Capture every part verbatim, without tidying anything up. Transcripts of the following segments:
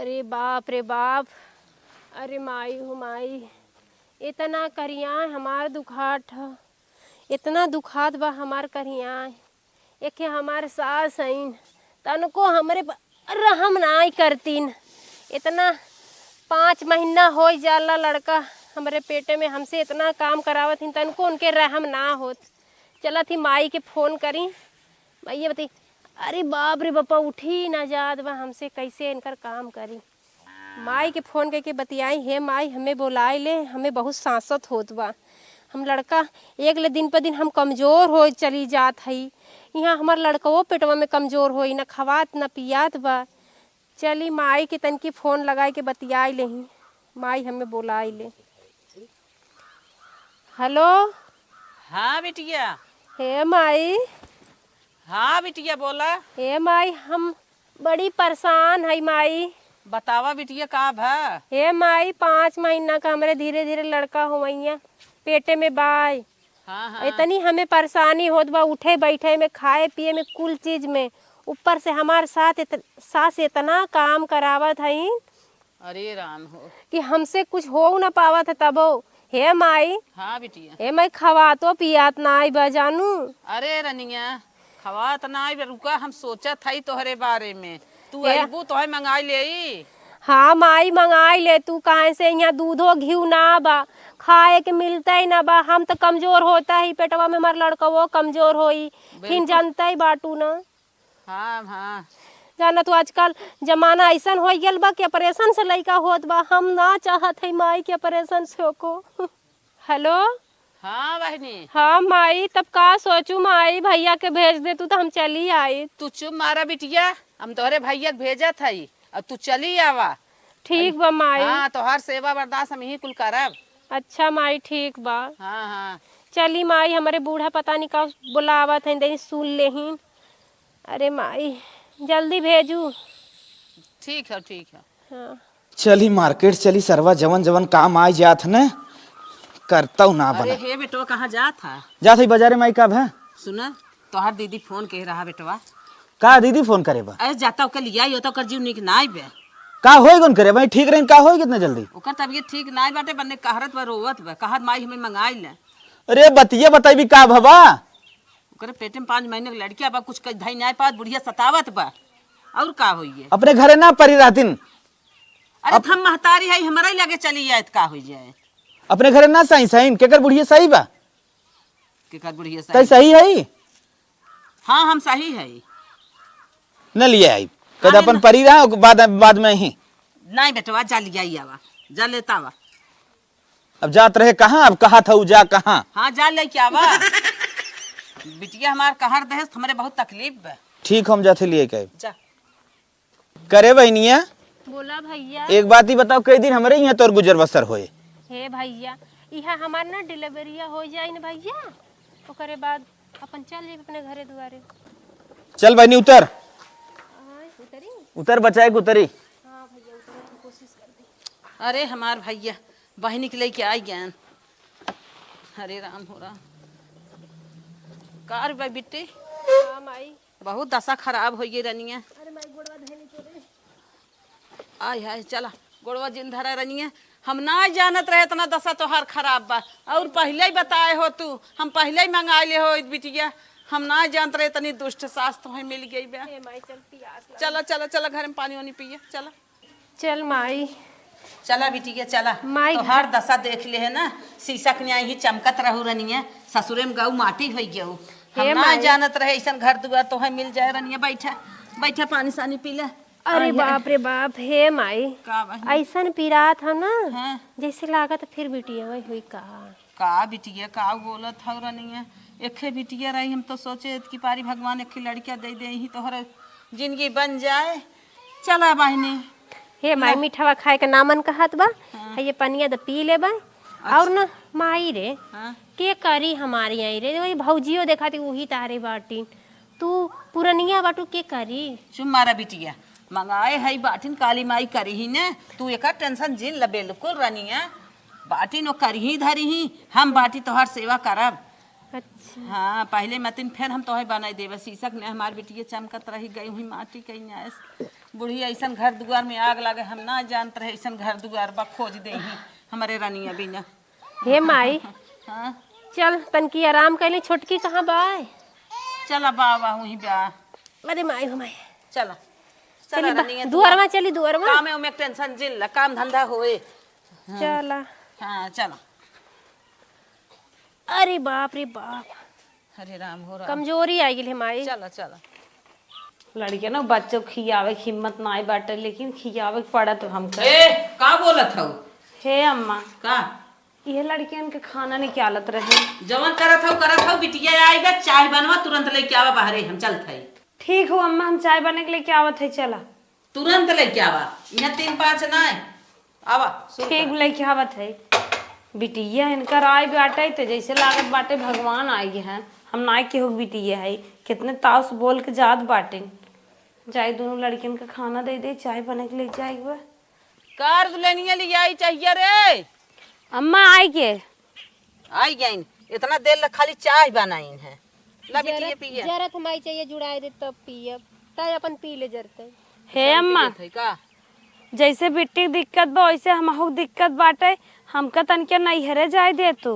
अरे बाप रे बाप, अरे माई हो माई, इतना करियाँ हमार दुखात ह, इतना दुखात बा हमार करियाँ। एके हमार सास हईन, तनको हमरे प-, रहम नाई करतीन। इतना पाँच महीना होइ जाला लड़का हमरे पेटे में, हमसे इतना काम करावत हिन, तनको उनके रहम ना होत। चलत ही माई के फोन करी, माई बती, अरे बाप रे बापा, उठी ना जात बा हमसे, कैसे इनकर काम करी। माई के फोन करके बतियाई, "हे माई, हमें बोलाए ले, हमें बहुत सांसत होत बा। हम लड़का एक ले दिन पर दिन हम कमजोर हो चली जात हई। यहाँ हमार लड़कवो पेटवा में कमजोर होई, न खवात न पियात बा। चली माई के तनकी फोन लगाए के बतियाई लेही, माई हमें बोलाए ले।" हेलो। हाँ बिटिया। हे माई। हाँ बिटिया, बोला। हे माई, हम बड़ी परेशान हई माई। बतावा बिटिया, का भा? हे माई, पाँच महीना का हमरे धीरे धीरे लड़का होवइया, पेटे में बाय। हाँ, हाँ। इतनी हमें परेशानी होत बा, उठे बैठे में, खाए पिए में, कुल चीज में। ऊपर से हमार साथ इत-, सास इतना काम करावत हईन अरे राम हो। कि हमसे कुछ हो ना पावत है तबो। हे माई, हाँ बिटिया। हे माई, खवातो पियात नाई बा जानू। अरे रनिया, खवात नाई बा, रुका, हम सोचत हई तोहरे बारे में। तू हे अइबू, तोहे मंगाई लेई। हाँ माई, मंगाई ले तू, काहे से यहाँ दूधो घिउ ना बा, खाए के मिलते ही ना बा। हम तो कमजोर होता ही, पेटवा में हमार लड़कवो कमजोर होई, फिर बिल्कुल। जानते ही बाटू ना। हाँ, हाँ। जाना तू, आजकल जमाना अइसन होइ गइल बा कि ऑपरेशन से लइका होत बा। हम ना चाहत हई माई के ऑपरेशन से होको। हेलो। हाँ बहिनी। हाँ माई, तब का सोचू माई, भइया के भेज दे तू तो हम चली आई। तू चुप मारा बिटिया, हम तोहरे भइया के भेजत हई, अब तू चली आवा। ठीक बा माई। हाँ, तोहार सेवा बर्दाश्त हम यहीं कुल करब। अच्छा माई, ठीक बा। हाँ, हाँ। चली माई, हमरे बूढ़ा पता नहीं का बुलावत हैं, देनी सुन लेही। अरे माई, जल्दी भेजू। ठीक है, ठीक है। हाँ। चली मार्केट चली सरवा, जवन जवन काम आइ जात न, करतउ ना अरे बना। हे बेटवा, कहाँ जात हा? जात हई बाजारे माई, का भा? सुना, तोहार दीदी फोन के रहा बेटवा। का दीदी फोन करे बा? अरे जाता ओके लिया, यो तो ओकर जीव निक नाई बे। का होई गुन करे भाई, ठीक रहिन, का होई कितना जल्दी? ओकर तबीयत ठीक नाई बाटे, बन्ने कहरत बा, रोवत बा, कहत माई हमें मंगाई ले। अरे बतिया बताइबी का भवा? ओकरे पेटे में पाँच महीने के लड़किया बा, कुछ कह धई नाई पावत, बुढ़िया सतावत बा। और का होई है? अपने घरे ना परी रहतिन। अरे अब त हम महतारी है, हमरा ही लगे चली जाए त का होई जाए? अपने घरे ना सही सही, केकर बुढ़िया सही बा? केकर बुढ़िया तै सही? सही है? हाँ, हम सही है। न लिए आई। कद हाँ, अपन न- परी रहा, बाद, बाद में ही। नहीं बेटवा, जा लिया ही आवा, जा लेता आवा। अब जात रहे कहाँ, अब कहा था उ जा कहाँ? हाँ, जा लेके आवा। बिटिया हमार कहर दहेज हमरे बहुत तकलीफ बा। ठीक, हम जाते लिए के। जा। करे बहनिया, बोला भइया। एक बात ही बताओ, कई दिन हमरे यहाँ तोर गुजर बसर होए? हे भइया, इहाँ हमार ना डिलीवरिया हो जाई न भइया, ओकरे बाद अपन चल जाई अपने घरे दुआरे। चल बहनी उतर। आय, उतरी? उतर बचाए के उतरी। हाँ भइया, उतरे की कोशिश कर दी। अरे हमार भइया बहनी के लेके आई गयन। हरे राम हो राम। का रे बा बिट्टी? हाँ माई। बहुत दशा खराब होइ गई रनिया। अरे माई, गोड़वा धइले चले। आय हाय, चला, गोड़वा जिन धरा रनिया। हम ना जानत रहे इतना दशा तोहार खराब बा। और पहिले ही बताए हो तू, हम पहिले ही मंगाए ले हो बिटिया। हम ना जानत रहे इतनी दुष्ट सास तोहे मिल गई बा। हे माई, चल पियास लगा। चला, चला, चला, घर में पानी वानी पिए, चला। चल माई। चला बिटिया, चला। माई तोहार दशा देख ले है ना, शीशा के न्याय ही चमकत रहू रनिया, ससुरे में गऊ माटी होइ गऊ। हम हे ना माई। जानत रहे ऐसन घर दुआर तोहे मिल जाए रनिया। बैठा, बैठा, पानी सानी पी ले। अरे आइए। बाप रे बाप, हे माई। का बहिनी? ऐसन पिरात ह ना, हाँ। जैसे लागत फिर बिटिया वही हुई का। का बिटिया, का बोलत हौ रनिया? एखे बिटिया रही, हम तो सोचे कि पारी भगवान एखे लड़किया दे दे, यही तोहर जिंदगी बन जाए। चला बहिनी। हे माई, ला। मीठवा खाए के नामन कहत बा, हाँ। है ये पनिया द पी लेबा। अच्छा। और ना माई रे, हाँ। के करी हमारी आई रे, वही भौजियो देखाती वही तारे बाटी। तू पुरनिया बाटू, के करी? चुप मारा बिटिया, मंगाए हई बाटिन, काली माई करिही ने, तू एकर टेंशन जिन ल बिल्कुल रनिया। बाटिन ओ करिही धरिही, हम बाटी तोहार सेवा करब। अच्छा। हाँ, पहिले मतिन फिर हम तोहे बनाई देबे। शीशक ने हमार बिटिया चमकत रही गई हुई माटी कहीं आयस। बुढ़िया ऐसन घर दुआर में आग लागे, हम ना जानत रहे ऐसन घर दुआर बा, खोज देही हमरे रनिया बिना। हे माई, हाँ। चल तनकी आराम कर ले, छोटकी कहाँ बा? चल अब आवा हुई बा। अरे माई हो माई। चला। चला चली बा-, रनिया, दुआरवा चली, दुआरवा। काम है, ओमे टेंशन जिन ला, काम धंधा होए। हाँ। चला। हाँ, चला। अरे बाप रे बाप। अरे राम हो राम। कमजोरी आ गई है माई। चला, चला। लड़के ना बच्चों खियावे के हिम्मत नाई बाटे, लेकिन खियावे के पड़त हमका। ए, का बोलत हऊ? हे अम्मा। का? इहे लड़कियन के खाना निकालत रहे। जवन करत हऊ, करत हऊ, बिटिया आई बा, चाय बनवा, तुरंत लेके आवा बाहरे, हम चलत हई। ठीक हो अम्मा, हम चाय बने के लेके आवत है, चला। तुरंत लेके आवा, यहाँ तीन पाँच ना है। आवा, शुरू ठीक करा। लेके आवत है। बिटिया इनकर आई बाटे, तो जैसे लागत बाटे भगवान आई हैं। हम नाई केहू के बिटिया है, कितने ताव से बोल के जात बाटे। जाए दोनों लड़कियन का खाना दे दे, चाय बने के ले जाए एक बार। कार दुल्हनिया ले आई चाहिए रे। अम्मा आई के? आई गइन। इतना देर ले खाली चाय बनाइन है। ला बिटिया जरत, पिया। जरत माई चाहिए जुड़ाए दे तब पियब। तय अपन पी ले जरते। हे अम्मा, पियत है का? जैसे बिट्टी के दिक्कत बा वैसे हमहू के दिक्कत बाटे। हमका तनके नैहरे जाए दे तू।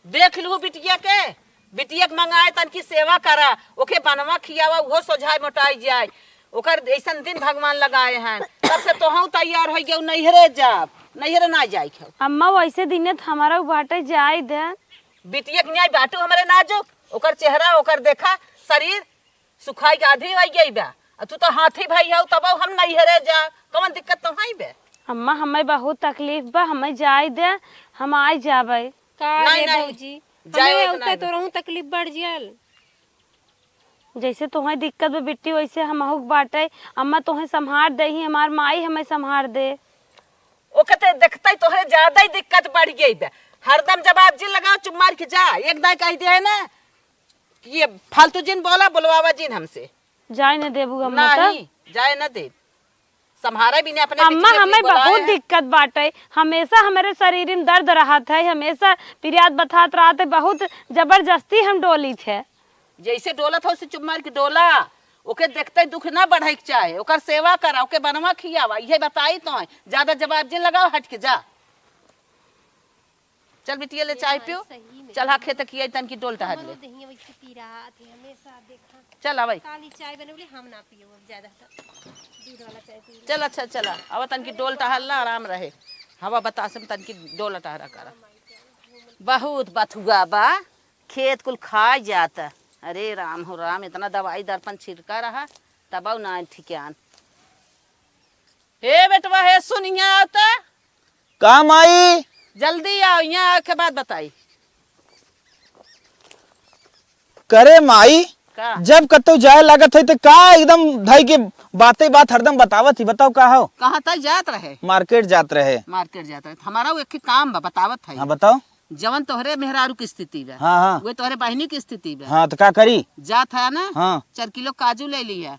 देख लू बिटिया के, बिटिया के मंगाए तनकी सेवा करा, ओके बनवा खियावा, उहो सोझाए मोटाई जाए। ओकर ऐसन दिन भगवान लगाए हैं, तब से तोहू तैयार हो गयो, नैहरे जाब, नैहरे ना जाए के। अम्मा वैसे दिने त हमारा उ बाटे जाए दे। बिटिया के न्याय बाटू हमरे नाजुक, ओकर चेहरा, ओकर देखा, शरीर सुखाई के आधी हो गई बा। आ तू तो हाथी भाई हऊ, तब हम नैहरे जा, कौन दिक्कत तो है बे? अम्मा हमें बहुत तकलीफ बा, हमें जाए दे, हम आई जाबे। का नहीं, रे नहीं। भौजी, जाए हमें होता नहीं। तोरहू तकलीफ बढ़ जियल। जैसे तोहें दिक्कत बा बिट्टी, वैसे हमहू के बाटे। अम्मा तोहें संभार देही, हमार माई हमें संभार दे। ओके ते देखते ही तोहरे ज्यादा ही दिक्कत बढ़ गई बे। हरदम जवाब जिन लगाओ, चुप मार के जा। एक दाई कह दे है ना कि ये फालतू जिन बोला, बोलवावा जिन हमसे। जाए न देबू अम्मा त? नहीं, जाए न देब। संभारे भी नहीं अपने अम्मा, बिटिया हमें बोला बहुत है। दिक्कत बाटे, हमेशा हमारे शरीर में दर्द रहत है, हमेशा पिरियात बथात रहत है, बहुत जबरदस्ती हम डोली थे। जैसे डोलत हो, उसे चुप मार के डोला। ओके देखते दुख ना बढ़े के चाहे, ओकर सेवा करा, ओके बनवा खियावा, इहे बताई तो है। ज्यादा जवाब जिन लगाओ, हट के जा। चल बिटिया, ले चाय पियो। सही में। चल, हाँ, खेत किया तन की डोल टहर हमरो ले। देहिया वैसे पी रहा थे, हमेशा देखा। चल, आवे। काली चाय बनवली, हम ना पियो अब ज्यादा तो दूध वाला चाय पी ले। चल, अच्छा, चला। आवा तन की डोल टहर ला, आराम रहे। हवा बतास में तन की डोल टहरा करा। बहुत बथुआ बा, खेत कुल खाए जाता। अरे राम हो राम, इतना दवाई दर्पण छिड़का रहा, तबौ ना ठिकान। हे बेटवा, हे सुन, यहाँ आओ त। का माई? जल्दी आओ, यहाँ आके बात बताई। करे माई, का? जब कतौ जाए लागत है त का एकदम धई के बातें बात हरदम बतावत ही, बताओ का हो? कहाँ तक जात रहे? मार्केट जात रहे। मार्केट जात रहे। हमारा वो एक काम बा, बतावत है। हाँ, बताओ। जवन तोहरे मेहरारू की स्थिति बा, हाँ, हाँ। वो तोहरे बहिनी की स्थिति बा। हाँ, तो का करी? जात है ना? हाँ। चार किलो काजू ले लिया।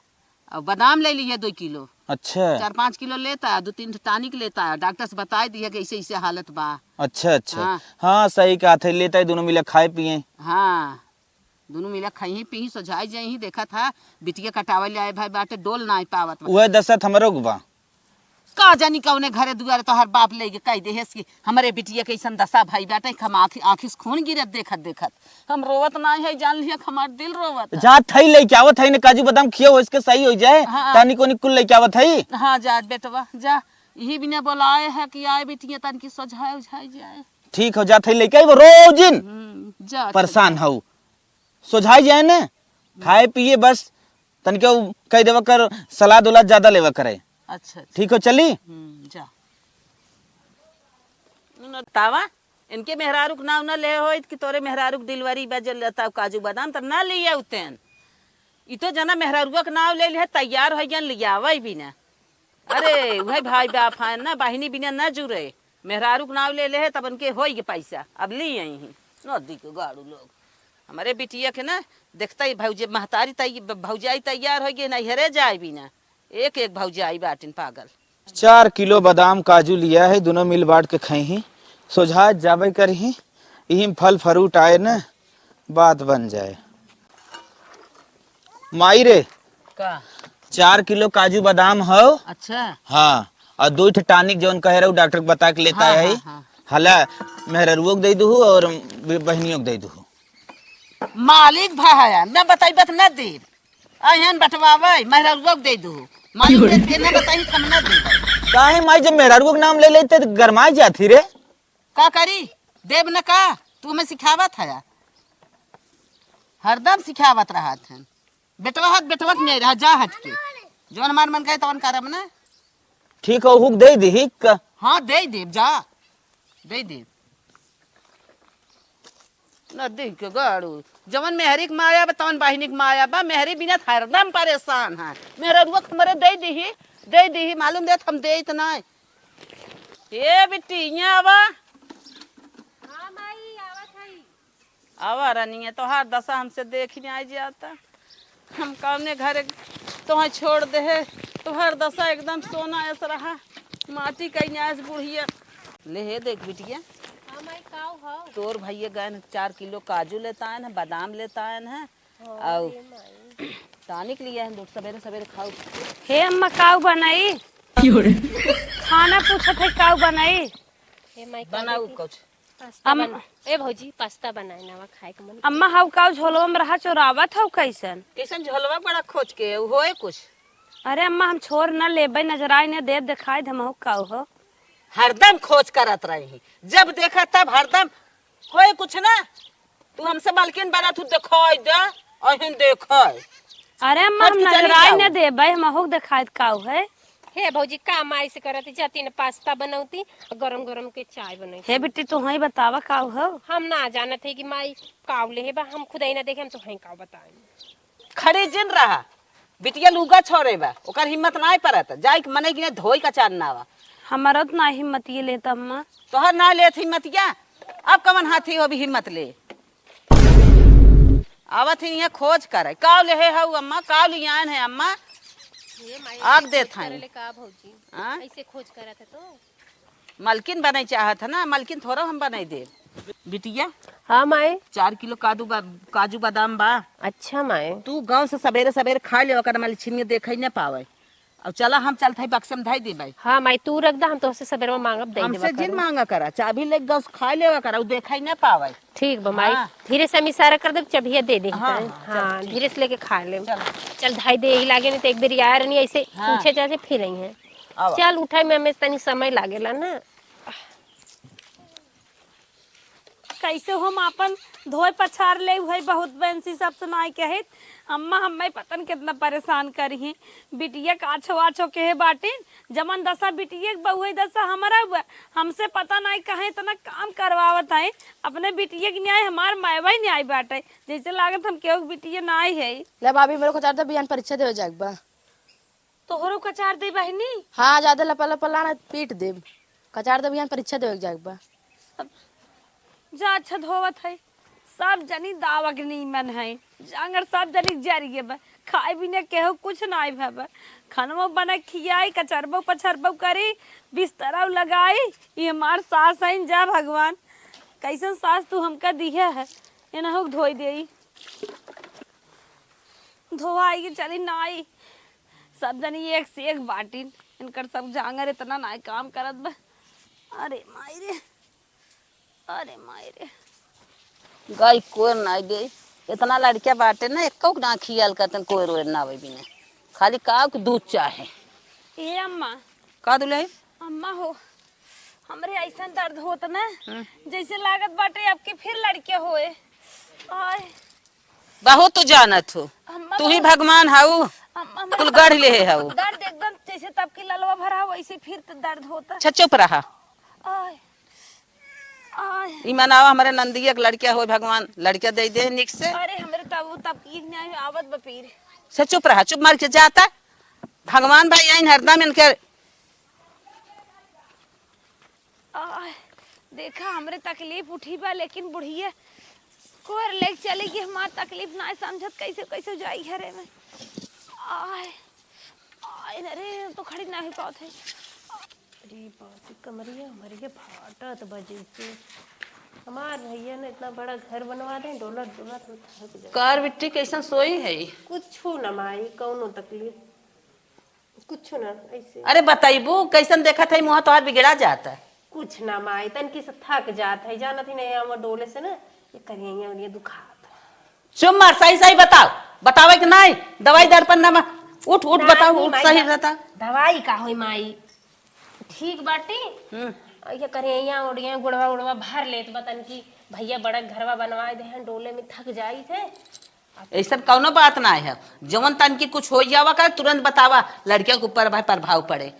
और बादाम ले लिया दो किलो। अच्छा। चार पाँच किलो लेता, दो तीन ठो टॉनिक लेता, डॉक्टर से बताई दिया कि ऐसे, ऐसे हालत बा। अच्छा, अच्छा। हाँ। हाँ, सही कहा थे, लेता ही दोनों मिला खाए पिए। हाँ, दोनों मिला खाई पी, सोझाई जाई ही, देखा था, बिटिया कटावे ले आए भाई बाटे, डोल ना पावत बा। वह दशा त हमरो के बा। का जानी कौने घरे दुआरे तोहर बाप लेके कह दे हेस कि हमरे बिटिया के ऐसन दशा भई बाटे कि हम आँखी, आँखी से खून गिरत देखत देखत। हम रोवत नाहीं है, जान लिया कि हमार दिल रोवत है। जात हई लेके आवत हई ने काजू बादाम खियो, इसके सही हो जाए। हाँ। तानी कोनी कुल लेके आवत हई। हाँ, जा बेटवा, जा। यही बिना बोलाए है कि आए बिटिया तन की सोझाए उझाए जाए। ठीक हो, जात हई लेके आई वो रोजिन। हम्म, जा, परेशान चल। हऊ। सोझाई जाए ने, खाए पिए बस, तनिके उ कह देवा कर, सलाद उलाद ज्यादा लेवा करे। अच्छा, अच्छा। ठीक हो, चली? हम्म, जा। उन्हें बतावा, इनके मेहरारू के नाव न ले होइत कि तोरे मेहरारू के डिलीवरी बा, जे लेता काजू बादाम, तब ना लिया उतेन। ई तो जना मेहरारुआ के नाव ले ले, तैयार हो गया, लियावे भी ना। अरे, वही भाई बाप है ना, बहिनी बिना ना जुड़े। मेहरारू के नाव ले ले है, तब उनके होई के पैसा। अब ली आई ही, नदी के गाड़ू लोग। हमरे बिटिया के ना, देखता ही भौजे, महतारी तै-, भौजाई तैयार हो गई, नैहरे जाए भी ना। एक, एक भौजाई बाटिन पागल। चार किलो बादाम काजू लिया है, दोनों मिल बांट के खाई ही। सोझा जाबे करी ही, इही में फल फ्रूट आए ना, बात बन जाए। माई रे, का? चार किलो काजू बादाम हौ। अच्छा। हाँ, और दो ठे टॉनिक जौन कहे रहू डॉक्टर के बता के लेता हाँ, है। हाँ, हाँ। हला मेहररुओ के दे दूहू और ब-, बहनियों के दे दूहू। मालिक भाया, न बताइबत न देब। अहन बटवावे, मेहररुओ के दे दूहू। मालिक देख के न बताई, हम न देब। काहे माई, जब मेहररुओ के नाम ले लेते तो गरमाई जाती रे। का करी? देब न का? तू हमें सिखावत है। हरदम सिखावत रहत है। बेटवा हट, बेटवा के नहीं रहा, जा हट के। जौन हमार मन कहे तौन करब ना। ठीक हो, हुक दे दी, हिक। हाँ, दे देब, जा। दे देब। नदी के गाड़ू। जवन मेहरी के माया बा, तवन बहिनी के माया बा। मेहरी बिना हरदम परेशान है। मेहररुआ के हमरे दे दीही, दे दीही, मालूम देत हम देत नाय। ए बिट्टी, यहाँ आवा। हाँ माई, आवत हई। आवा रानिया, तोहार दशा हमसे देखी नाई जाता। हम कौने घरे तोहे छोड़ दे है, तोहार दशा एकदम सोना ऐस रहा, माटी कई नास बुढ़िया। ले हे देख बिटिया, हाँ माई, काऊ हौ? तोर भैया गए न चार किलो काजू लेता आयन है, बादाम लेता आयन है, हाँ, आऊ रे माई। टॉनिक लिया है, लोग सवेरे सवेरे खाऊ। हे अम्मा, काऊ बनाई? खाना पूछत है, काऊ बनाई? हे माई, का बनाऊ देखी? कुछ। पास्ता अम- बन-, ए भौजी, पास्ता बनाए ना, खाए के मन। अम्मा, हऊ काऊ झोलवा में रहा चोरावत हऊ कैसन? कैसन झोलवा बड़ा खोज के, उ होए कुछ? अरे अम्मा, हम छोर न लेबै, नजराई न देब, देखाई धमहू काऊ हो। हरदम खोज करत रही, जब देखा तब हरदम होए कुछ ना। तू हमसे मलकिन बना, तू देखाई दे, अहिन देखाई। अरे अम्मा, हट हम के चली नजराई जाऊ। न देबै, हम अहू देखाइत काऊ है। हे भौजी, का माई से करत जाती न पास्ता बनौती, गरम गरम के चाय बनौती। हे बिट्टी, तू हई बतावा काऊ हो? हम ना जानत है कि माई काऊ ले है बा, हम खुद ही ना देखे, हम तो हई काऊ बताई। खड़ी जिन रहा, बिटिया लूगा छोड़े बा, ओकर हिम्मत नाय परत, जाई के मने गिने धोई का चान नावा। हमारा तो ना हिम्मत ये लेता अम्मा। तोहर ना लेत हिम्मतिया, अब कवन हाथी हो भी हिम्मत ले। आवत ही यहाँ खोज करे, काव ले है हऊ अम्मा, काव लियान है अम्मा? ये माई आग ऐसे देत खोज हई। करे ले का भौजी? हाँ? ऐसे खोज करत है तो? मलकिन बने चाहत है ना, मलकिन थोड़ा हम बने दे। बिटिया। हाँ माई। चार किलो कादू बा-, काजू बादाम बा। अच्छा माई। तू गाँव से सवेरे सवेरे खा ले, ओकर मलछिनिया देखे न पावे। अब चला, हम चलत हई, बक्से में धई देबै। हाँ माई, तू रख दा, हम तोहसे सबेरवा मांगब, दे हमसे देबा जिन करू। मांगा करा, चाभी लेके गस खाई लेवा करा, उ देखाई ना पावे। ठीक बा माई, हाँ। धीरे से हम इशारा कर देब, चाभिया दे दे हाँ, करें। हाँ, चल, हाँ, ठीक। धीरे से लेके खा लेब। चल। चल, धाई दे ही लागे, नहीं तो एक बेर यार नहीं ऐसे हाँ। पूछे जाए फिर आई हैं। आवा। चल, उठाई में हमें तनी समय लागेला ना। कैसे हम आपन धोए पछार ले, उहई बहुत बेंसी सब सुनाई कहित। अम्मा हम्मे पतन कितना परेशान करी हैं। बिटिया काछो आछो केहे बाटिन, जमन दशा बिटिया के बा, उहई दशा हमरा बा। हमसे पता नाई काहे इतना काम करवावत हैं। अपने बिटिया के न्याय हमार मायवा ही न्याय बाटे। जैसे लागत हम केहू के बिटिया नाई है। ले भाभी, मेरे को चार तो बिहान परीक्षा देवे जाए के बा। तोहरो कचार दे बहिनी? हाँ, ज्यादा लपा लपा लाना, पीट देब। कचार देब, यहाँ परीक्षा देवे के जाए के बा। सब जा अच्छा धोवत है, सब जनी दावक नीमन है, जांगर सब जनी जरिए बा, खाए बिना केहू कुछ नाई भबा। खानवा बना खियाई, कचरबो पचरबो करी, बिस्तरा लगाई, ये हमार सास है, जा भगवान, कैसन सास तू हमका दिहे है, एनहु के धोई देई। धोआई के चली नाई। सब जनी एक से एक बाटिन, इनकर सब जांगर इतना नाई काम करत बा। अरे माई रे, अरे माई रे। गाय कोर नाई दे, इतना लड़किया बाटे ना, एको ना खियाल करतन, कोर ओर ना आवे बिना, खाली काव के दूध चाहे। ए अम्मा। का दुल्हन? अम्मा हो, हमरे ऐसन दर्द होत ना, हम्म। जैसे लागत बाटे आपके फिर लड़के होए। आय। बहुत तू जानत हो, अम्मा तू ही बहुत भगवान हऊ, अम्मा, हमरा कुल गढ़ ले हऊ। दर्द एकदम जैसे तब की ललवा भरा हो, वैसे फिर तो दर्द होता। अच्छा, चुप रहा। आय, आय। ई मनावा, हमरे नंदिया के लड़किया होए, भगवान लड़किया दे दे निक से। अरे, हमरे तब, तब की न्याय में आवत बा पीर। से चुप रहा, चुप मार के जाता। भगवान भाई आइन हरदम इनके आय, देखा, हमरे तकलीफ उठी बा, लेकिन बुढ़िया कोर लेके चली गई। हमार तकलीफ ना समझत, कैसे, कैसे जाई घरे में। आय, आय, अरे, तो खड़ी ना हो पावत है। अरे बाप रे, कमरिया, कमरिया फाटत बा जैसे। हमार भैया ने इतना बड़ा घर बनवा दे, डोलत डोलत हम थक जाए। कार बिट्टी कैसन सोई है? कुछ ना माई, कौनो तकलीफ कुछ ना। ऐसे अरे बताइबू, कैसन देखत है, मुँह तोहार बिगड़ा जात है। कुछ ना माई, तनकी से थक जात है, जानत ही नहीं, हम डोले से ना ये करिया और ये दुखात। चुप मार, सही सही बताओ, बतावे कि नहीं? दवाई दर्पण ना मा-, उठ उठ ना, बताओ, नहीं उठ माई, सही द-, बता। दवाई का होई माई? ठीक बाटी। हम्म। ये करिया ओड़िया गोड़वा ओड़वा भर लेत बा, तनकी भैया बड़ा घरवा बनवाए दे हैं, डोले में थक जाई थे। ऐसन कौनो बात ना है, जवन तनकी कुछ हो जावा का तुरंत बतावा, लड़किया के ऊपर भाई प्रभाव पड़े।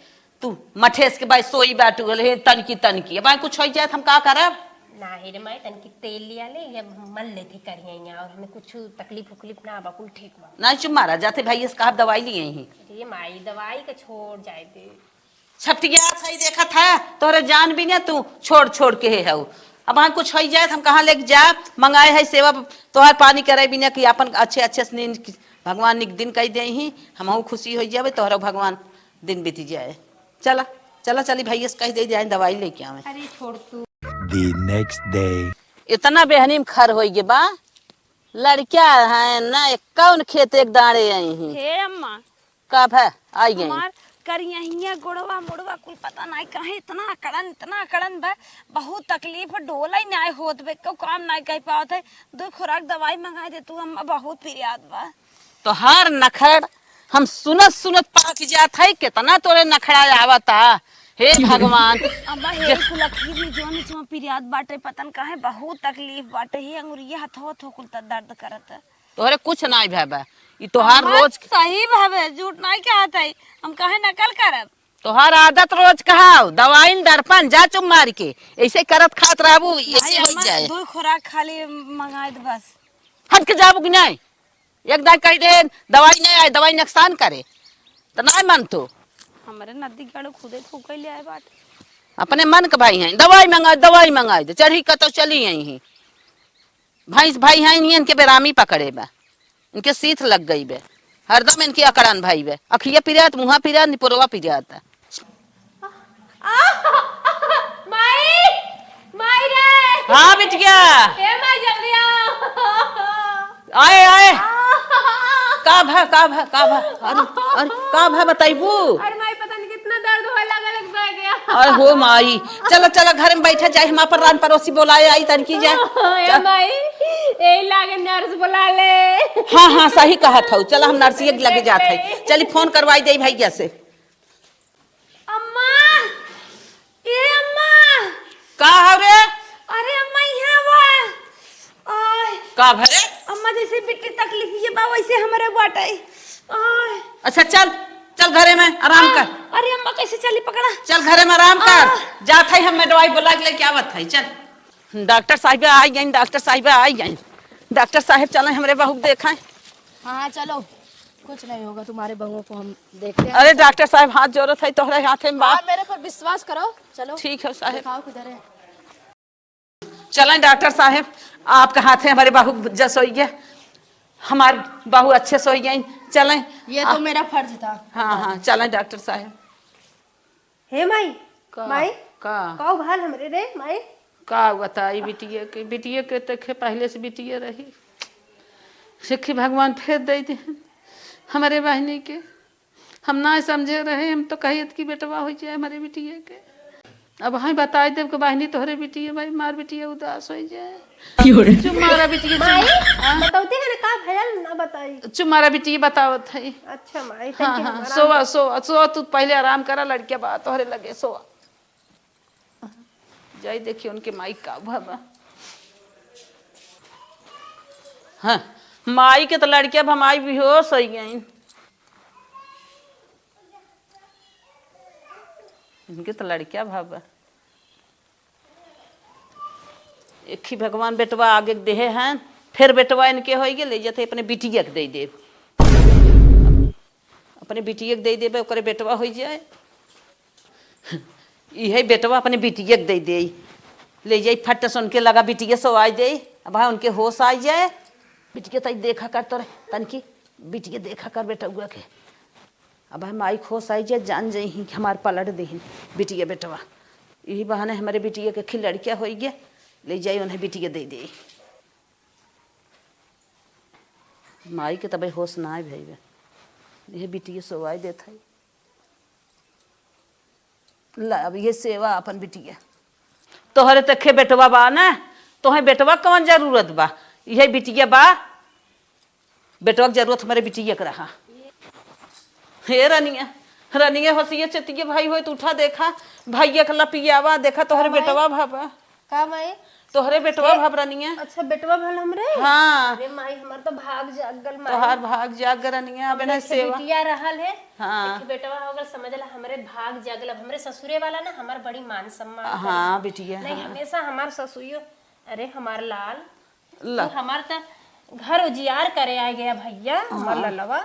तू मठेस के भाई सोई बाटू गले, हे तनकी तनकी, अब भाई कुछ हो जाए तो हम का करब? नाही रे माई, तनकी तेल लिया ले, ये मल लेती करिया और हमें कुछ तकलीफ उकलीफ ना बा, कुल ठीक बा। ना चुप मारा, जाते भाई इस कहा दवाई लिए ही। अरे माई, दवाई का छोड़ जाए दे। छपटिया सही देखत है, तोहरे जान भी ना तू छोड़ छोड़ के हे हऊ। अब हाँ कुछ होई जाए, हम कहाँ लेके जाब? मंगाए है सेवा, तोहर पानी करे बिना कि अपन अच्छे अच्छे से नींद की, भगवान निक दिन कई दे ही, हमहू खुशी होई जाबे, तोहरो भगवान दिन बीती जाए। चला, चला, चली भैया से कह दे जाए दवाई लेके आवे। अरे छोड़ तू। The next day। इतना बेहनी में खर होई गे बा, लड़किया है ना, कौन खेत एक दाड़े आई ही। हे अम्मा, कब है? आई गई। हमार करियहिया गोड़वा मोड़वा कुल पता नाई काहे इतना अकड़न, इतना अकड़न बा। बहुत तकलीफ, डोले नाई होत बे, को काम नाई कह पावत है। दो खुराक दवाई मंगाई दे तू अम्मा, बहुत पिरियात बा। तोहार नखड़ हम सुनत सुनत पाक जात है, कितना तोरे नखड़ा आवता। हे भगवान। अम्मा, हे कुल अखीर में जौन निचवा पिरियात बाटे, पतन काहे बहुत तकलीफ बाटे। हे अंगुरिया हथवा थोकुल त दर्द करत। तोहरे कुछ नाई भय बा। ई तोहार अम्मा, रोज सही भावे, झूठ नाई कहत है, हम काहे नकल करब? तोहार आदत रोज कहाव, दवाई न दर्पण, जा चुप मार के। ऐसे करत खात रहबू, ऐसे नाई हो अम्मा, जाए। दो खुराक खाली मंगाए दे बस। हट के जाबू कि नाई? एक दाई कह दे, दवाई नाई आए, दवाई नुकसान करे, तो नाई मन तो। हमरे नदी गड़ू खुदे फूके ले आए बाटे। अपने मन के भाई हैं, दवाई मंगाए, दवाई मंगाए दे, चढ़ी कतो चली आई ही। भैंस भाई हैं, इनके बेरामी पकड़े बा, इनके सीत लग गई बे, हरदम इनके अकड़न भाई बे, अखिया पिरात, मुँहा पिरात, निपुरवा पिरात। आ, माई, माई रे। हाँ बिटिया। ए माई, जल्दी आओ। आए, आए। आ, का भा, का भा, का भा? अरे, अरे, का भा बताइबू? अरे माई, पता नहीं कितना दर्द होए लागल एक बैग। अरे हो माई, चला, चला, घर में बैठा जाए, हम अपन रान पड़ोसी बोलाए आई तनकी जाए। ए माई, ए लागे नर्स बोला ले। हाँ, हाँ, सही कहत हऊ, चला हम नर्सिया के लगे जात है, चली फोन करवाई दे भैया से। अम्मा, ए अम्मा। का हव रे? अरे अम्मा, यहाँ बा। आय। का भरे? अम्मा, जैसे बिट्टी तकलीफ ये बा, वैसे हमरे बाटे। आय। अच्छा, चल, चल घरे में आराम आ, कर। अरे अम्मा, कैसे चली, पकड़ा। चल घरे में आराम कर। आ। जात है, हम दवाई बुला के लेके आवत है, चल। डॉक्टर साहिबा आई गईं, डॉक्टर साहिबा आई गईं। डॉक्टर साहेब चलें हमरे बहू के देखें। हाँ, चलो, कुछ नहीं होगा, तुम्हारे बहुओं को हम देखते हैं। अरे डॉक्टर साहेब, हाथ जोड़त है तोहरे हाथे में बा। हाँ, मेरे पर विश्वास करो, चलो। ठीक है साहेब। दिखाओ किधर है। चलें डॉक्टर साहेब, आपके हाथे हमरे बहू जस होई गए, हमार बहू अच्छे से होई गई। चलें। ये तो आ, मेरा फर्ज था। हाँ, हाँ, चलें डॉक्टर साहेब। हे माई, का? माई, का? का भाल हमरे रे माई? का बताई बिटिया के, बिटिया के तो खे पहले से बिटिया रही। सिखी भगवान फेर दे दे हमरे बहिनी के। हम ना समझे रहे, हम तो कहित कि बेटवा हो जाए हमरे बिटिया के। अब हाँ बताई देब कि बहिनी तोहरे बिटिया भाई, मार बिटिया उदास हो जाए। क्यों रे? चुप मारा बिटिया, चुप। माई, हाँ? बतौती है ना का भयल ना बताई। चुप मारा बिटिया बतावत है। अच्छा माई, हाँ, thank you, हाँ, आराम सोवा, कर। सोवा, सोवा, तू पहले आराम करा, लड़किया बा तोहरे लगे, सोवा। जाई देखी उनके माई का भवा। हाँ, माई के तो लड़किया भमाई बेहोश हो गई। इनके तो लड़किया भवा। एक ही भगवान बेटवा आगे के देहे हैं, फिर बेटवा इनके होई गे, ले जाते अपने बिटिया के दे देब। अपने बिटिया के दे देबे, ओकरे बेटवा होई जाए। इहे बेटवा अपने बिटिया के दे दे, ले जाई फट से उनके लगा बिटिया सोवाई दे। अब हाँ उनके होश आई जाए। बिटिया तई देखा कर तो रहे तनकी, बिटिया देखा कर बेटउआ के। अब हम माई होश आई जाए, जान जाई ही कि हमार पलट देहिन बिटिया बेटवा। यही बहाने हमरे बिटिया के खिलड़किया होई गया। ले जाई, उन्हें बिटिया दे दे। माई के तबे होश ना आए भई बे। यह बिटिया सोवाई देत है। ला, अब ये सेवा अपन बिटिया। तोहरे तखे बेटवा बा ना, तोहे बेटवा कवन जरूरत बा? यह बिटिया बा, बेटवा के जरूरत हमरे बिटिया के रहा। हे रनिया, रनिया होशिया चतिया भाई होए, तू उठा देखा, भैया के लपियावा, देखा तोहरे का माई? बेटवा भाबा। का माई? तोहरे बेटवा हे, भाब रनिया। अच्छा, बेटवा भल हमरे? हाँ। अरे माई, हमार तो भाग जाग गल माई। तोहार भाग जाग गल रनिया, अब हमरे ना एक ठे सेवा। बिटिया रहल है, हाँ। एक ठे बेटवा हो गल, समझ ला हमरे भाग जाग गल। अब हमरे ससुरे वाला ना हमार बड़ी मान सम्मान हाँ, करी। बिटिया, नहीं, हाँ। हमेशा हमार ससुइयो, अरे हमार लाल, ला। तू हमार त घर उजियार करे आ गया भैया, हमार हाँ। ललवा।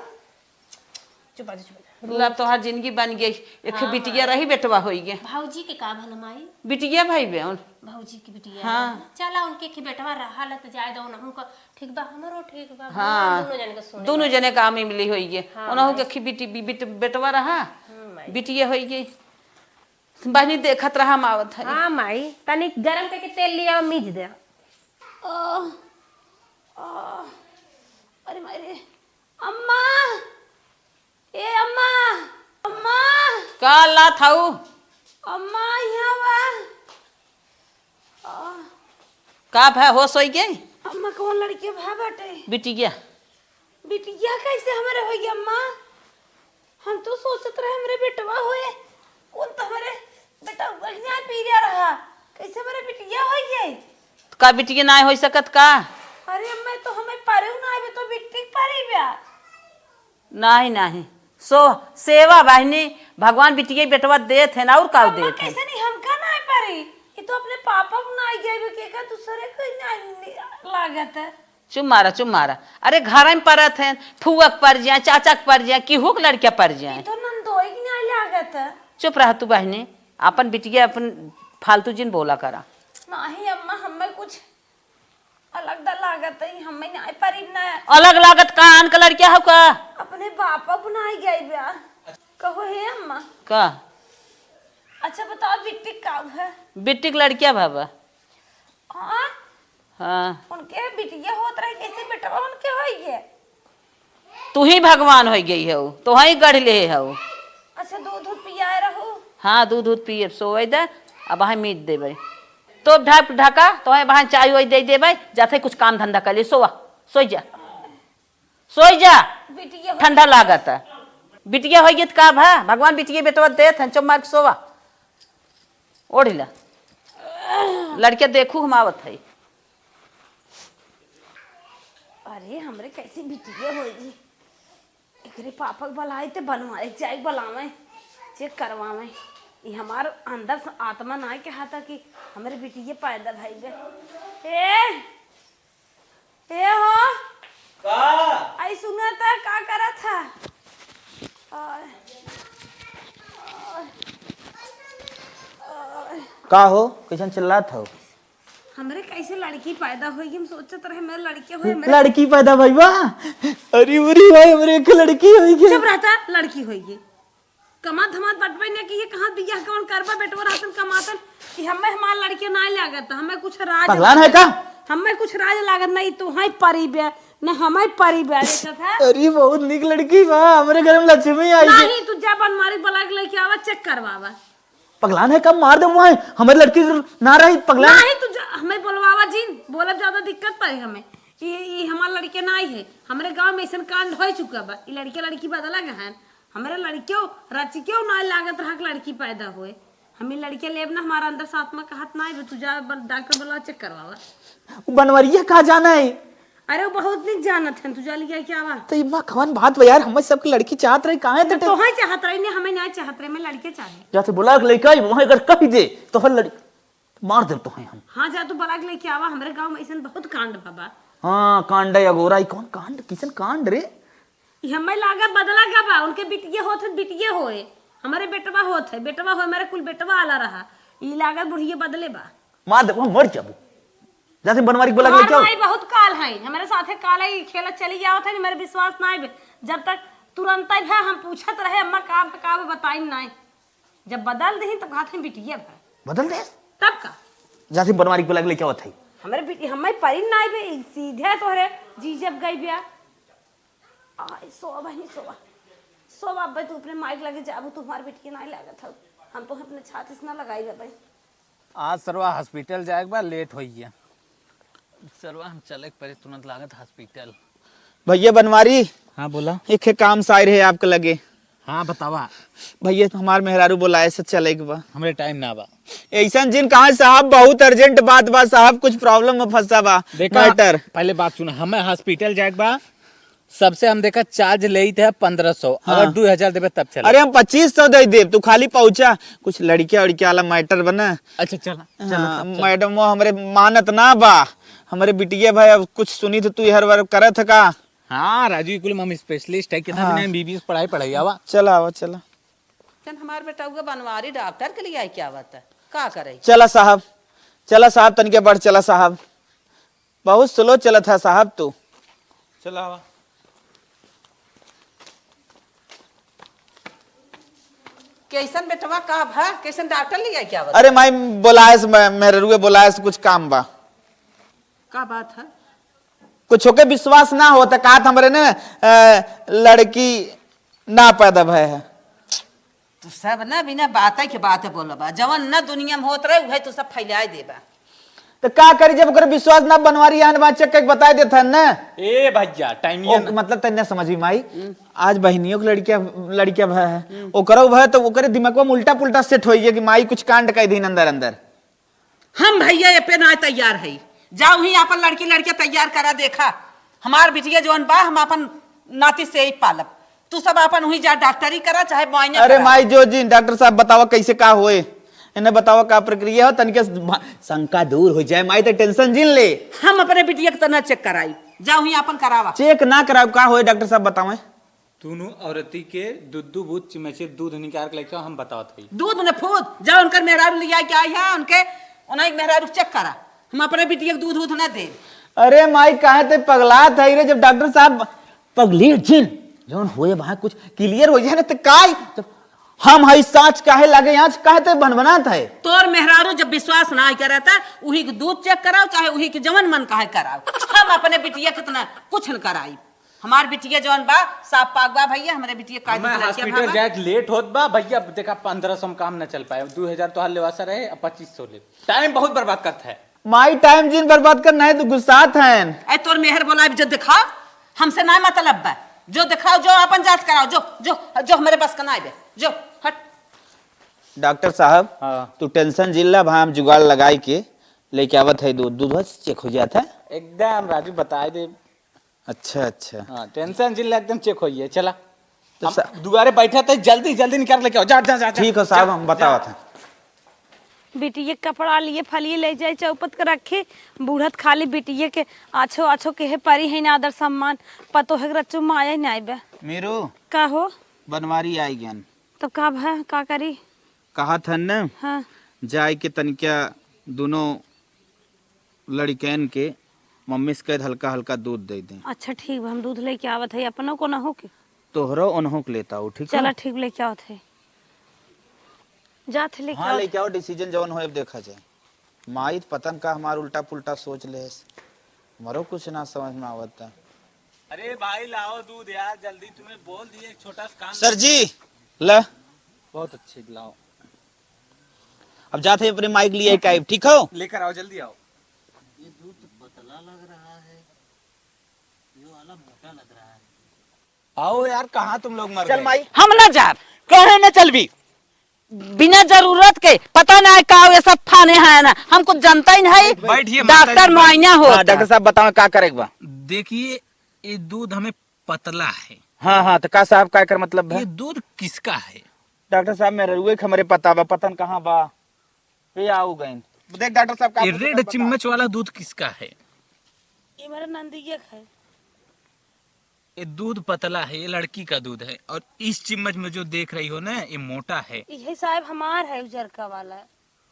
चुप आ जा, चुप आ जा। ला, तोहार जिंदगी बन गई। एक हाँ, बिटिया हाँ। रही, बेटवा होई गए। भौजी के का भला माई? बिटिया भाई बे उन। भौजी की बिटिया हाँ। रहा। चला, उनके एक बेटवा रहा ला त जाए दो, उनहु का ठीक बा, हमरो ठीक बा। हाँ। भगवान दोनों जने के सुने दोनों बा। जने का आमी मिली होई गए। हाँ, उनहु माई। के खी बिटी, बि-, बिट-, बेटवा रहा, हम्म, माई। बिटिया होई गई। बहनी देखत रहा, हम आवत है। हाँ माई, तनी गरम करके तेल लिया, मीज दे। आह, आह, अरे माई रे, अम्मा, ए अम्मा, अम्मा। का ला थाऊ? अम्मा, यहाँ बा। आह। का भा होश होई गई? अम्मा, कौन लड़के भा बाटे? बिटिया। बिटिया कैसे हमरे होई गई अम्मा? हम तो सोचत रहे हमरे बेटवा होए, कौन तो हमरे बेटवा के यहाँ पीरिया रहा, कैसे हमरे बिटिया होई गई? का बिटिया ना होई सकत का? अरे अम्मा, तो हमें परेउ ना आवे, तो बिट्टी परी बा। नाही, नाही, सो सेवा बहिनी, भगवान बिटिया बेटवा देत है ना, और का अम्मा, देत है? कैसे नहीं, हमका ना परी, ये तो अपने पापा को ना गए, के का दूसरे को ना लागत है। चुप मारा, चुप मारा। अरे, घर में परत हैं, फुआ के पर जाए, चाचा के पर जाए, केहू के लड़किया पर जाए। ई तो नंदोई के नाई लागत है। चुप रह तू बहिनी, आपन बिटिया, अपन फालतू जिन बोला करा। नाही अम्मा, हमें कुछ अलग दा लागत है, हमें नाई परी ना। अलग लागत का? आन के लड़किया हो का? अपने बापा बनाई गई बा। कहो हे अम्मा। का? अच्छा बताओ, बिट्टी का है? बिट्टी के लड़किया बाबा। हाँ? हाँ। उनके बिटिया होत रहे, कैसे बेटवा उनके होई गए? तू ही भगवान होई गई हो, तो ही गढ़ ले हो। अच्छा, दूध, दूध पियाए रहू? हाँ, दूध, दूध पिए, सोए दे, अब वहाँ मीट देबे। तो ढक, ढका, तो वहाँ चाय वाय दे देबे, जाते कुछ काम धंधा कर ले, सोवा, सोई जा। सोई जा। बिटिया हो ठंडा लागत है। बिटिया होई गई त का भा? भगवान बिटिया बेटवा देत हैं, चुप मार के सोवा। ओढ़ ला। लड़के देखू हम आवत है। अरे, हमरे कैसे बिटिया होई? एकरे पापा के बुलाए ते बनवाए, जाए बुलावे, चेक करवावे। ई हमार अंदर से आत्मा ना कहता कि हमरे बिटिया पैदा भई बे। ए, ए हो। का? आई सुना त का करत है? ओए, ओए, ओए। का हो, कैसन चिल्लात हो? हमरे कैसे लड़की पैदा होई, हम सोचत रहे, मेरे लड़के होए, मेरे लड़की पैदा भई बा? अरे, उरी भाई, हमरे एक लड़की होई गई। चुप रहता, लड़की होई गई। कमात धमात बटबे ने कि ये कहाँ बियाह कौन करबा, बेटवा रहतन कमातन कि हमें हमार लड़के ना लागत, हमें कुछ राज पगलान है लागत। का? हमें कुछ राज लागत नहीं, तू है परी बे, न हमें परी बे, देखत है? अरे बहुत निक लड़की बा, हमरे घर में लक्ष्मी आई है। नहीं, तू जा बनवारी बुला के लेके आवा, चेक करवावा। पगलान है का? मार दे वहाँ, हमरे लड़की ना रही पगलान। नहीं, तू जा, हमें बोलवावा जिन, बोलब ज्यादा दिक्कत पड़े हमें। ये, ये हमार लड़के ना आई है, हमरे गाँव में ऐसन कांड हो चुका बा, ये लड़के लड़की बदला गए हैं। हमरे लड़कियों, रचिकियों ना लागत रहा कि लड़की पैदा होए। हम ई लड़किया लेब ना, हमारा अंदर से आत्मा कहत ना आइबे, तू जा ब-, डॉक्टर बुलावा, चेक करवावा। उ बनवरिया का जाना है? अरे, वो बहुत निक जानत हैं, तू जा लिया क्या बा? तो इम्मा कवन बात बा यार, हम सबके लड़की चाहत रही, काहे तो तो तोहे चाहत रही, नहीं, हमें ना चाहत रही, मैं लड़के चाहे। जाते बुला के लेके आई, वहाँ अगर कह दे, तो फिर लड़-, मार देब तोहे हम। हाँ, जा तू बुला के लेके आवा, हमरे गाँव में ऐसन बहुत कांड बा बा। हाँ, कांड है अगोरा, ई कौन कांड, किसन कांड रे? ई हमें लागा बदला का बा, उनके बिटिये होत है, बिटिये होए, हमरे बेटवा होत है, बेटवा होए, हमरे कुल बेटवा आला रहा, ई लागा बुढ़िये बदले बा। मार दे, वहाँ मर जाबू। जाते बनवारी के बुला के लेके आओ। माई बहुत काल है, हमरे साथे काल है, ई खेला चली जावत है, मेरे विश्वास ना आइबे। जब तक तुरंत ही भा हम पूछत रहे, अम्मा का बा, का बा, बताई नहीं। जब बदल दही, तब कहत हैं बिटिया भा। बदल दे? तब का? जाते बनवारी के बुला के लेके आवत है। हमरे बेटी, हमें परी ना आइबे, सीधे तोहरे जीजब गई बिया। आय, सोवा बहिनी, सोवा। सोवा, अब्बे तू अपने माई के लगे जाबू, तू हमार बेटी के नाई लागत हऊ। हम तो अपने छाती से ना लगाई बे। आज सरवा हॉस्पिटल जाए के बा, लेट होई गया। सरवा हम चले के परे तुरंत लागत हॉस्पिटल। भैया बनवारी, हाँ, बोला। एक है काम से आए रहे आपके लगे। हाँ, बतावा। भैया, हमार मेहरारू बोलाए से चले के बा। हमरे टाइम ना बा। ऐसन जिन कहा साहब, बहुत अर्जेंट बात बा साहब, कुछ प्रॉब्लम में फंसा बा देखा, मैटर। पहले बात सुना, हमें हॉस्पिटल जाए के बा, सबसे हम देखा चार्ज लेत है पन्द्रह सौ, हाँ। अगर दो हजार देबे तब चले। अरे हम पच्चीस सौ दे देब, तू खाली पहुँचा, कुछ लड़किया उड़किया वाला मैटर बना। अच्छा चला, चला हाँ, तब चला। मैडम वो हमरे मानत ना बा, हमरे बिटिया भाई अब कुछ सुनी तो तू हर बार करत है का? हाँ राजू, कुल हम स्पेशलिस्ट है, कितना हाँ। बिना एमबीबीएस पढ़ाई पढ़ाई आवा। चला आवा, चला। तन हमार बेटा हुआ बनवारी डॉक्टर के लिए आई क्या बात है, का करे? चला साहब, चला साहब, तनिके बढ़ चला साहब, बहुत स्लो चलत है साहब तू। चला आवा। कैसन बेटवा का भा, कैसन डॉक्टर ले आई क्या बात? अरे माई, बोलायस, मैं, मेहरुए बोलायस, कुछ काम बा। का बात है? कुछ होके विश्वास ना होता, कहा था हमरे ने, अ, लड़की ना पैदा भय है। तू सब ना बिना बात के बात बोलबा, जवन ना दुनिया में होत रहे, उहे तू सब फैलाए देबा। तो का करी, जब ओकर विश्वास ना बनवारी आन बा, चेक करके बताए देत हन ना। ए भैया, टाइमिया ओ, ना। मतलब, तन्ने समझी माई, हम्म। आज बहिनियों के लड़किया, लड़किया भय है, हम्म। ओकरो भय, तो ओकरे दिमाग में उल्टा पुल्टा सेट होई गया कि माई कुछ कांड कर दीन अंदर अंदर। हम भैया ए पे ना तैयार है, जाओ ही आपन लड़की लड़के तैयार करा, देखा हमार बिटिया जवन बा, हम आपन नाती से ही पालब। तू सब आपन वहीं जा डॉक्टरी करा, चाहे मुआयना अरे करा। माई जो जी, डॉक्टर साहब बतावा कैसे का होए, इन्हें बतावा का प्रक्रिया हो, तनिके स-, भा-, शंका दूर हो जाए माई, तो टेंशन जिन ले। हम अपने बिटिया के तना चेक कराई, जाओ ही आपन करावा। चेक ना कराओ, का होए डॉक्टर साहब बतावे? दोनों औरती के दू दू बूथ चिम्मचे दूध निकाल के लेके आओ, हम बतावत हई। दूध न फूद, जा उनकर मेहरारू लिया के आई है, उनके, उन्हें मेहरारू चेक करा, हम अपने बिटिया के दूध उध ना दे। अरे माई, काहे ते पगलात है रे, जब डॉक्टर साहब पगली जिन, जौन होए वहाँ कुछ क्लियर हो जाए ना, तो काई, तो हम हई साँच काहे लागे, आज काहे ते भनभनात है? तोर मेहरारू जब विश्वास ना करे, तो उही के दूध चेक कराओ, चाहे उही के जवन मन काहे कराओ, हम अपने बिटिया के तना कुछ न कराई। हमार बिटिया जवन बा, साफ पाक बा भैया, हमरे बिटिया का हमें दूसरा हॉस्पिटल भावा। जाए के लेट होत बा भैया, देखा पन्द्रह सौ में काम न चल पाए, दो हजार तोहार लेवासा रहे, अब पच्चीस सौ ले। टाइम बहुत बर्बाद करत है। माई टाइम जिन बर्बाद कर, नहीं तो गुस्सात हैं। ए तोर मेहर बोला, जो दिखाओ, हमसे ना मतलब बा, जो दिखाओ, जो अपन जांच कराओ, जो, जो, जो हमरे बस का ना आवे, जो, हट। डॉक्टर साहब, हाँ। तू टेंशन जिन ला, भाई हम जुगाड़ लगाई के लेके आवत है दूध, दूध बस चेक हो जात है। एकदम राजू बताए दे। अच्छा, अच्छा। हाँ, टेंशन जिन ले एकदम चेक होइए। चला। तो हम सा- दुआरे बैठा थे, जल्दी, जल्दी निकाल लेके आओ। जा, जा, जा, जा। ठीक हो साहब, जा, हम बतावत जा। हैं। बिटिये के कपड़ा लिए फलिए ले जाए चौपत के रखे, बूढ़त खाली बिटिये के आछो, आछो के है परी है ना आदर सम्मान, पतो है रच्चू माया ही ना आइबे। मीरू। का हो? बनवारी आई गन। तब का भा, का करी? कहा था न? हाँ। जाए के तनिका दोनों लड़िकैन के मम्मी से कह दे हल्का हल्का दूध दे दें। अच्छा ठीक बा, हम दूध लेके आवत है, अपनो को ना हो के। तोहरो ओनहो के लेता हो, ठीक है? चला ठीक, लेके आवत है। जात है लेके हाँ, आवत। लेके आओ, डिसीजन जवन होए अब देखा जाए। माई त पता न का हमार उल्टा पुल्टा सोच ले है। हमरो कुछ ना समझ में आवता। अरे भाई लाओ दूध यार, जल्दी तुम्हें बोल दिए एक छोटा सा काम। सर जी, ला। बहुत अच्छे, लाओ। अब जात है अपने माई के लिए एक आइब, ठीक हो? लेकर आओ, जल्दी आओ। ये दूध पतला लग रहा है, ये वाला मोटा लग रहा है। आओ यार, कहाँ तुम लोग मर चल गए? माई। हम ना जाब। काहे ना चलबी? बिना जरूरत के पता ना है का ये सब थाने है ना, हम कुछ जानता ही नहीं। बैठिए, माता जी, डॉक्टर बैठ- मुआयना होता। हाँ, डॉक्टर साहब बताओ का करे के बा? देखिए, ये दूध हमें पतला है। हाँ, हाँ, तो का साहब का एकर मतलब है? ये दूध किसका है? डॉक्टर साहब, मेरे रुए के हमरे पता बा, पता न कहाँ बा। ये आओ गइन। देख डॉक्टर साहब, का ये पूछे रेड का पता? चिम्मच वाला दूध किसका है? ये मेरे नंदिये का है। ये दूध पतला है, ये लड़की का दूध है, और इस चिम्मच में जो देख रही हो ना, ये मोटा है। यही साहब हमार है, उजरका वाला।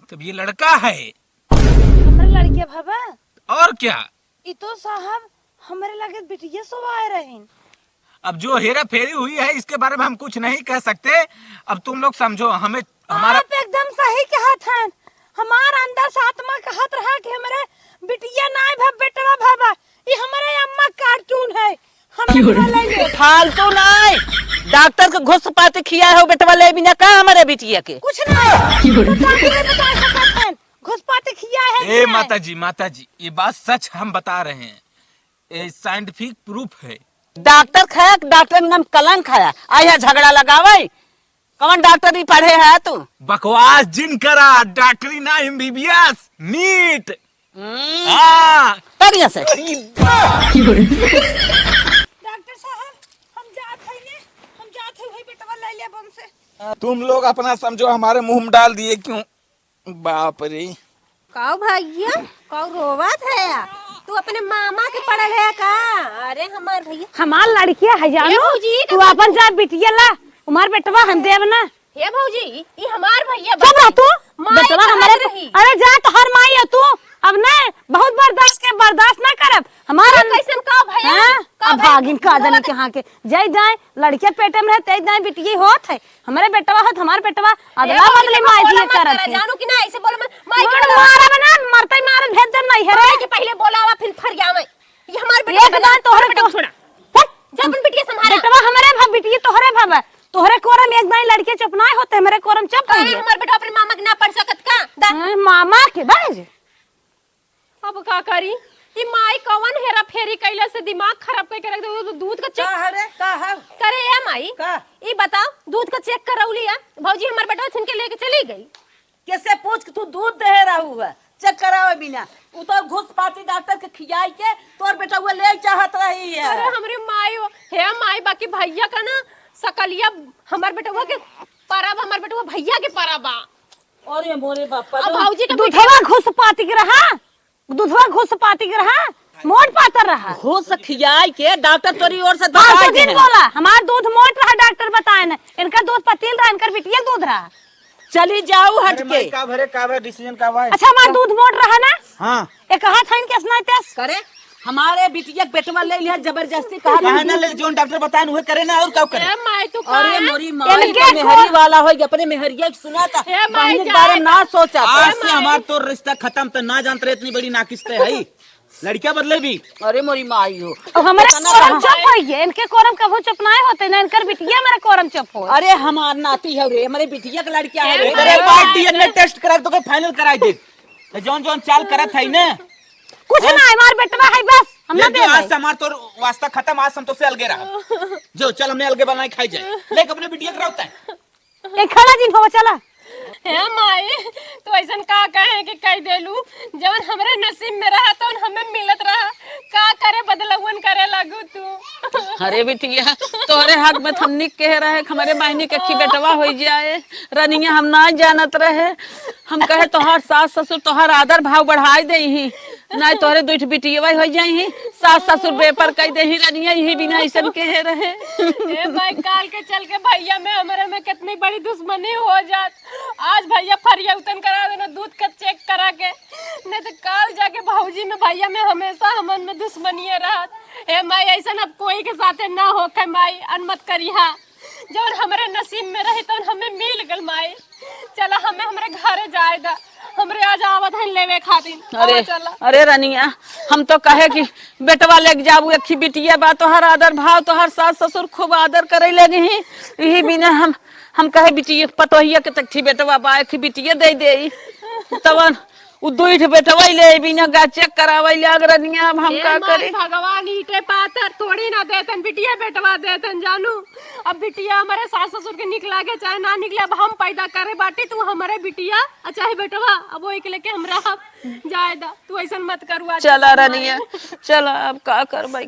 तब ये लड़का है। हमरे लड़के भवा। और क्या? ई तो साहब हमरे लगे बिटिया सोवाए रहीन। अब जो हेरा फेरी हुई है, इसके बारे में हम कुछ नहीं कह सकते। अब तुम लोग समझो, हमें, हमारा आप एकदम सही कहत हन। हमार अंदर से आत्मा कहत बिटिया नाहीं भा, बेटवा भा बा। ई हमरे अम्मा cartoon है। हम अपना ले ले। फालतू नाहीं। डॉक्टर के घुस पाती खिया हो बेटवा ले बिना का हमरे बिटिया के? कुछ नाहीं। तो डॉक्टर बता सकत हैं। घुस पाती खिया है कि ए नाहीं? माता जी, माता जी, ये बात सच हम बता रहे हैं। ये scientific proof है। डॉक्टर खाया, डॉक्टर नाम कलंक खाया। आ यहाँ झगड़ा लगावे। कौन डॉक्टरी पढ़े है तू? बकवास जिन करा, डॉक्टरी ना, एमबीबीएस, नीट। हम्म। हाँ। तरिया से। डॉक्टर साहब, हम जात हई ने, हम जात हई, वही बेटवा ले लेब हमसे। तुम लोग अपना समझो, हमारे मुंह में डाल दिए क्यों? बाप रे। काऊ भैया, काऊ रोवत है? तू अपने मामा के पड़ल है का? अरे हमार भैया। हमार लड़किया है ए जानू, भौजी, ई तू का अपन जा बिटिया ला, हमार बेटवा हम देब ना। हे भौजी, ई हमार भैया चुप रह बा। तू। माई बेटवा कहाँ हमारे रही? अरे जा तोहर माई है तू। अब नहीं, बहुत बर्दाश्त के, बर्दाश्त ना करब। हमार ये कैसन का भैया? हाँ? का अब भैया? भागिन का जाने बोला कहाँ के। जाई जाए, लड़किया पेटे में रहे, ते जाए बिटिया होत है। हमरे बेटवा होत, हमार बेटवा ए अदला भौजी, बदली देखो, माई बोला जी मत करत करा, है। जानू कि ना, ऐसे बोला मत। माई के बोला बोला। मारा बना, मरते ही मारे भेज देम नहीं है रे। माई के पहले बोलावा, फिर फरियावे। ये हमार बेटवा एक बना, दान तोहरे हमार बेटवा को छोड़ा। हट। जा अपन बिटिया संभाला। बेटवा हमरे भा, बिटिया तोहरे भा बा। तोहरे कोरम एक दाई लड़के चुप नाय होते, हमरे कोरम चुप काहे होइए। हमार बेटवा अपने मामा के ना पढ़ सकत का? दा। हाँ, मामा के बाज। अब का करी? ई माई कवन हेरा फेरी कैला से दिमाग खराब कइके रख दे। वो तो दूध का चेक का हरे? का है? करे ए माई, का? ई बताओ, दूध का चेक करौली है? भौजी हमार बेटवा छिन के लेके चली गई। कैसे पूछ के तू दूध दे रहू है? चेक करावे बिना। उ तो घुस पाती डॉक्टर के खियाई के तोर बेटवा ले चाहत रही है। अरे हमरे माई हो, हे माई, बाकी भैया का ना सकलिया हमार बेटवा के परब, हमार बेटवा भैया के परब बा। अरे मोरे बापा अब रे। भौजी के दूधवा घुस पाती के रहा, दूधवा घुस पाती के रहा, मोट पातर रहा। घुस खियाई के डॉक्टर तोरी ओर से हाँ, बताए तो दे जिन हैं। बोला, हमार दूध मोट रहा, डॉक्टर बताए न, इनका दूध पतील रहा, इनकर बिटिया दूध रहा। चली जाऊ हट अरे के। माई, का भरे, का भरे, डिसीजन का बा? अच्छा, हमार दूध मोट रहा ना? हाँ। ये कहा था इनके सुनाई तेस? करे, हमारे बिटिया के बेटवा ले लिया जबरदस्ती कहा था। कहा ना ले, जोन डॉक्टर बताए न, उहे करे ना, और का करे? ए माई, तू अरे काहे? मोरी माई, इनके तो मेहरी को- वाला होई, अपने मेहरिया के सुना था। ए माई, बहन के बारे में ना सोचा था। आज से हमार तोर रिश्ता खत्म, तो ना जानत रहे इतनी बड़ी नाकिस्ते है। लड़किया बदले भी। अरे मोरी माई हो। अब हमारे इतना कोरम कहा- चुप होइए, इनके कोरम कभू चुप नाय होते, ना इनकर बिटिया हमारा कोरम चुप हो। अरे हमार नाती है रे, हमारे बिटिया के लड़किया है रे। ए अरे माई। बात डीएनए टेस्ट करा के तोके फाइनल कराई दे। तो जौन जौन चाल करत है ना। कुछ ना, हमार बेटवा है बस, हम ना ये दे जो आज भाई। से हमार तोर वास्ता खत्म, आज हम तोसे अलगे रहा। जो चल हमने अलगे बनाई खाई जाए। लेके अपने बिटिया के रहता है। ए, खड़ा जिन हो, चला। हे माई, तू ऐसन का कहे कि कह देलू, जवन हमरे नसीब में रहा, तवन हमें मिलत रहा। का करे बदलवन करे लागू तू? अरे बिटिया, तोहरे हक में त हमनी के कहे रहे कि हमरे बहिनी के अखी बेटवा होई जाए। रनिया, हम ना जानत रहे। हम कहे तोहार सास ससुर तोहार आदर भाव बढ़ाई देइहीं। नाहीं तोहरे दुइ ठे बिटियवा होइ जाइहीं, सास ससुर बेपर कइ देइहीं रनिया, इही बिना अइसन केहे रहे। ए माई, काल के चल के भइया में हमरे में केतनी बड़ी दुस्मनी हो जात। आज भइया फरियौतन करा देना दूध का चेक करा के, नाहीं त काल जाके भउजी में भइया में हमेसा हमन में दुस्मनिये रहत। ए माई, अइसन अब कोई के साथे न होखे माई, अन मत करिहा। जउन हमरे नसीब में रही तउन हमें मिल गल माई। चला हमें हमरे घरे जाए दा, हमरे आज आवत हन लेवे खातिर। अरे, आवा चला। अरे रनिया, हम तो कहे कि बेटवा लेके जाबू, एक ही बिटिया बा, तोहार आदर भाव, तोहार सास ससुर खूब आदर करे लगे ही। इही बिना हम, हम कहे बिटिया, पतोहिया के त एक ही बेटवा बा, एक ही बिटिया दे देई। तवन उ दुइ ठे बेटवा ले बिना गा चेक करावे लाग रनिया, अब हम ए का माई, करी? भगवान ईटे पाथर थोड़ी ना देतन, बिटिया बेटवा देतन जानू। अब बिटिया हमरे सास ससुर के निक लागे चाहे ना निकले, अब हम पैदा करे बाटी, तू हमरे बिटिया आ चाहे बेटवा, अब ओइके लेके हम रहब। जाए दा, तू अइसन मत करू आज चला के रनिया, माई। चला, अब का करबै?